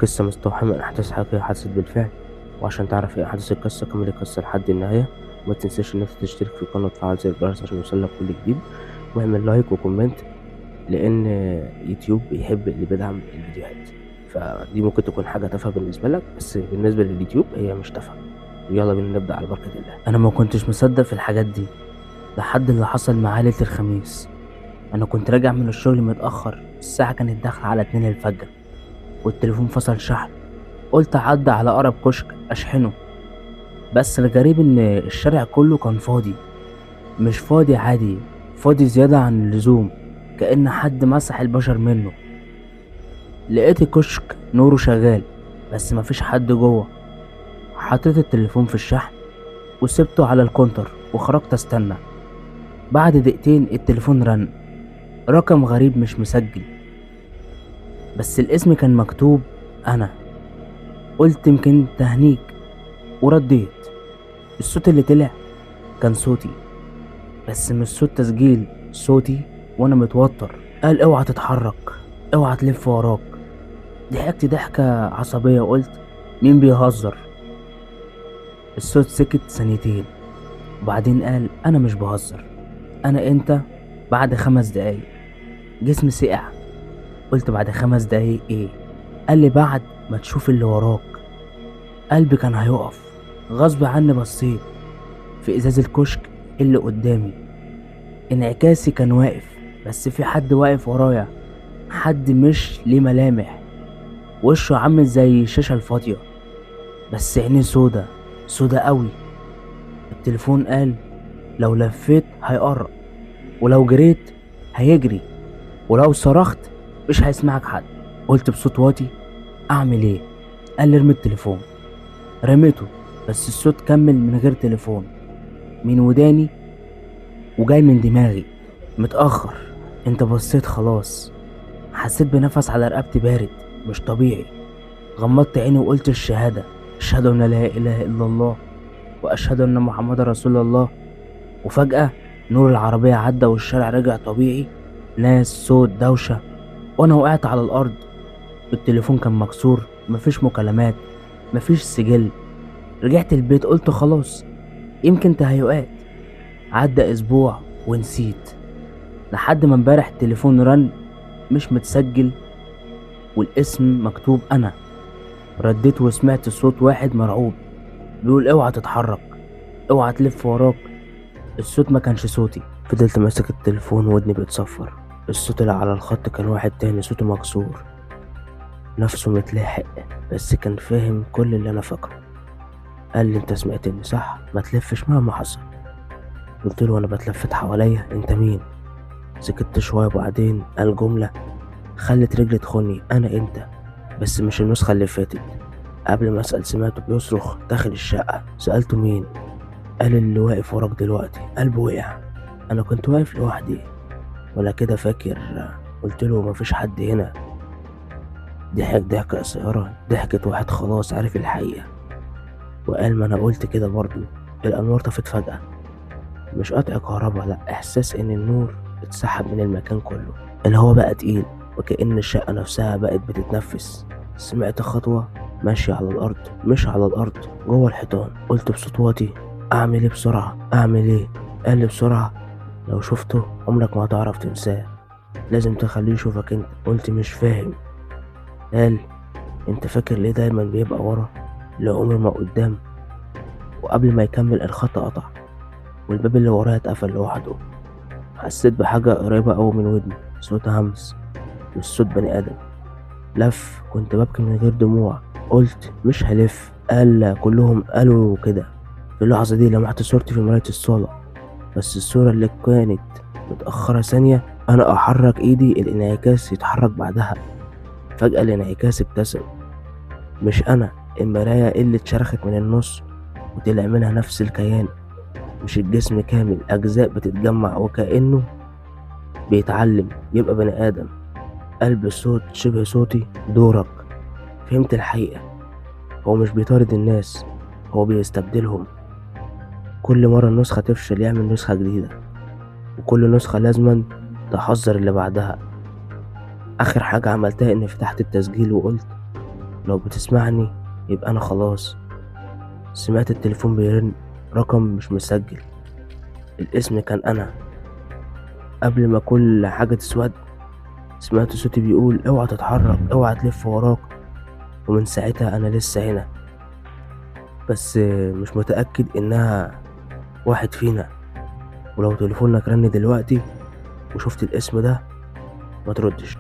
القصة مستوحاة من أحداث حقيقية حدثت بالفعل، وعشان تعرف ايه أحداث القصة كمل القصة لحد النهاية. وما تنساش إن انت تشترك في القناة وتفعل زر الجرس عشان يوصلك كل جديد، واعمل like و comment لأن يوتيوب بيحب اللي بيدعم الفيديوهات. فدي ممكن تكون حاجة تافهة بالنسبة لك، بس بالنسبة لليوتيوب هي مش تافهة. ويلا بينا نبدأ على بركة الله. أنا ما كنتش مصدق في الحاجات دي لحد اللي حصل معايا ليلة الخميس. أنا كنت راجع من الشغل متأخر، الساعة كانت داخلة على 2 الفجر، والتليفون فصل شحن. قلت أعدي على أقرب كشك أشحنه، بس الغريب إن الشارع كله كان فاضي. مش فاضي عادي، فاضي زيادة عن اللزوم، كأن حد مسح البشر منه. لقيت الكشك نوره شغال بس مفيش حد جوه. حطيت التليفون في الشحن وسبته على الكونتر وخرجت استنى. بعد دقيقتين التليفون رن، رقم غريب مش مسجل، بس الاسم كان مكتوب انا. قلت يمكن تهنيك ورديت. الصوت اللي طلع كان صوتي، بس مش صوت تسجيل، صوتي وانا متوتر. قال اوعى تتحرك، اوعى تلف وراك. ضحكت ضحكة عصبية وقلت مين بيهزر؟ الصوت سكت ثانيتين وبعدين قال انا مش بهزر، انا انت. بعد 5 دقايق جسمي سقع. قلت بعد 5 دقايق ايه؟ قال لي بعد ما تشوف اللي وراك. قلبي كان هيقف غصب عني. بصيت في ازاز الكشك اللي قدامي، انعكاسي كان واقف، بس في حد واقف ورايا، حد مش ليه ملامح، وشه عامل زي الشاشة الفاضية، بس عينيه سودا سودا قوي. التليفون قال لو لفيت هيقرب، ولو جريت هيجري، ولو صرخت مش هيسمعك حد. قلت بصوت واطي اعمل ايه؟ قال لي ارمي التليفون. رميته، بس الصوت كمل من غير تليفون، من وداني وجاي من دماغي. متأخر، انت بصيت خلاص. حسيت بنفس على رقبتي بارد مش طبيعي. غمضت عيني وقلت الشهادة، أشهد أن لا إله إلا الله وأشهد أن محمد رسول الله. وفجأة نور العربية عدى والشارع رجع طبيعي، ناس، صوت، دوشة، وأنا وقعت على الأرض. التليفون كان مكسور، مفيش مكالمات، مفيش سجل. رجعت البيت قلت خلاص يمكن تهيؤات. عدى أسبوع ونسيت، لحد ما امبارح التليفون رن مش متسجل والاسم مكتوب أنا. رديت وسمعت صوت واحد مرعوب بيقول اوعى تتحرك، اوعى تلف وراك. الصوت ما كانش صوتي. فضلت ماسك التليفون ودني بتصفر. الصوت اللي على الخط كان واحد تاني، صوته مكسور، نفسه متلاحق، بس كان فاهم كل اللي انا فاكره. قال لي انت سمعتني صح؟ ما تلفش مهما حصل. قلت له وانا بتلفت حواليا انت مين؟ سكت شويه وبعدين قال جمله خلت رجلي تخني، انا انت، بس مش النسخه اللي فاتت. قبل ما اسال سمعته بيصرخ داخل الشقه. سالته مين؟ قال اللي واقف وراك دلوقتي. قلبه وقع. انا كنت واقف لوحدي ولا كده فاكر؟ قلت له مفيش حد هنا. ضحك ضحكة قصيرة، ضحكة واحد خلاص عارف الحقيقة، وقال ما انا قلت كده برضو. الانوار طفت فجأة، مش قطع كهرباء، لا، احساس ان النور اتسحب من المكان كله. الهوا بقى تقيل وكأن الشقة نفسها بقت بتتنفس. سمعت خطوة ماشية على الأرض، مش على الأرض، جوه الحيطان. قلت بصوت واطي أعمل إيه بسرعة، أعمل إيه؟ قال لي بسرعة لو شفته عمرك ما هتعرف تنساه، لازم تخليه يشوفك انت. قلت مش فاهم. قال انت فاكر ليه دايما بيبقى ورا، لعمر ما قدام؟ وقبل ما يكمل الخط قطع والباب اللي ورايا اتقفل لوحده. حسيت بحاجة قريبة أوي من ودني، صوت همس مش صوت بني آدم. لف، كنت ببكي من غير دموع. قلت مش هلف. قال كلهم قالوا كده. في اللحظة دي لمحت صورتي في مراية الصالة، بس الصورة اللي كانت متأخرة ثانية. أنا أحرك إيدي الانعكاس يتحرك بعدها. فجأة الانعكاس ابتسم، مش أنا، المراية اللي اتشرخت من النص وطلع منها نفس الكيان، مش الجسم كامل، أجزاء بتتجمع وكأنه بيتعلم يبقى بني آدم. قلب الصوت شبه صوتي، دورك. فهمت الحقيقة، هو مش بيطارد الناس، هو بيستبدلهم. كل مرة النسخة تفشل يعمل نسخة جديدة، وكل نسخة لازما تحذر اللي بعدها. آخر حاجة عملتها إني فتحت التسجيل وقلت لو بتسمعني يبقى أنا خلاص. سمعت التليفون بيرن، رقم مش مسجل، الاسم كان أنا. قبل ما كل حاجة تسود سمعت صوتي بيقول اوعى تتحرك، اوعى تلف وراك. ومن ساعتها أنا لسه هنا، بس مش متأكد إنها واحد فينا. ولو تليفونك رن دلوقتي وشفت الاسم ده ما تردش.